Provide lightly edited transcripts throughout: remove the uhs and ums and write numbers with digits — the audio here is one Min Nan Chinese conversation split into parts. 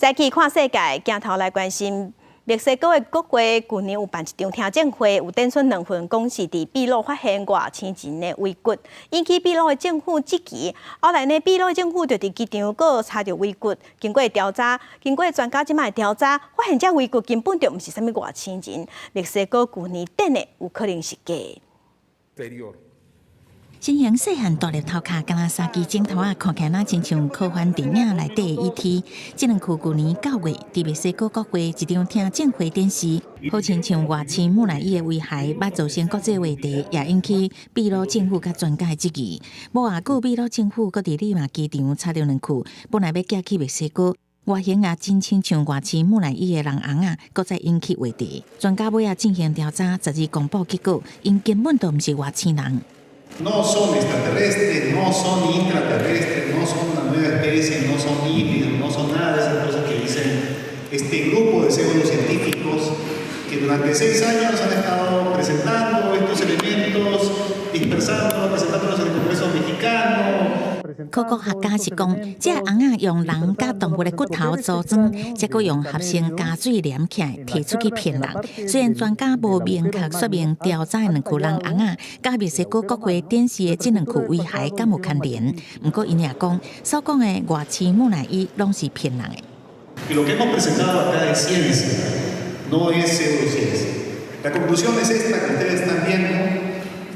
再去看世界，鏡頭來關心。墨西哥的國會舊年有辦一場聽證會，有展出兩份講是佇秘魯發現外星人的遺骨，引起秘魯的政府質疑。後來呢，秘魯政府就佇機場閣查著遺骨，經過調查，經過專家這擺調查，發現這遺骨根本就毋是啥物外星人。墨西哥舊年展的有可能是假的。身形細漢大粒頭殼，敢若三支指頭仔，看起來若親像科幻電影內底的 E.T。這兩具舊年9月，佇墨西哥國會一場聽證會展示，好親像外星木乃伊的遺骸，捌造成國際話題，也引起秘魯政府佮專家的質疑。無偌久，秘魯政府閣佇利馬機場查著兩具，本來欲寄去墨西哥，外形也真親像外星木乃伊的人尪仔，閣再引起話題。專家尾仔進行調查，12公布結果，𪜶根本就毋是外星人。 No son extraterrestres, no son intraterrestres, no son una nueva especie, no son híbridos, no son nada de esas cosas que dicen este grupo de pseudocientíficos que durante 6 años han estado presentando estos elementos, dispersando, presentándolos en el Congreso mexicano. 考古學家是講，這尪仔用人佮動物的骨頭組裝，再閣用合成膠水黏起來，提出去騙人。雖然專家無明確說明調查的兩具人尪仔，佮墨西哥國會展示的這兩具遺骸敢有牽連，毋過𪜶也講，所講的外星木乃伊攏是騙人的。 Y lo que hemos presentado acá es ciencia, no es pseudociencia. La conclusión es esta que ustedes están viendo.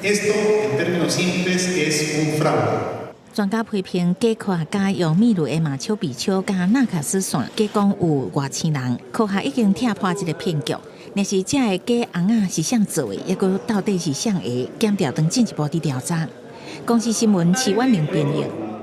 Esto, en términos simples, es un fraude. 專家批評假科學家用秘魯的馬丘比丘佮納卡斯線，假講有外星人，科學已經拆破這個騙局。若是這个假尪仔是誰做的，抑閣到底是誰會檢調當進一步佇調查。公視新聞徐婉玲編譯。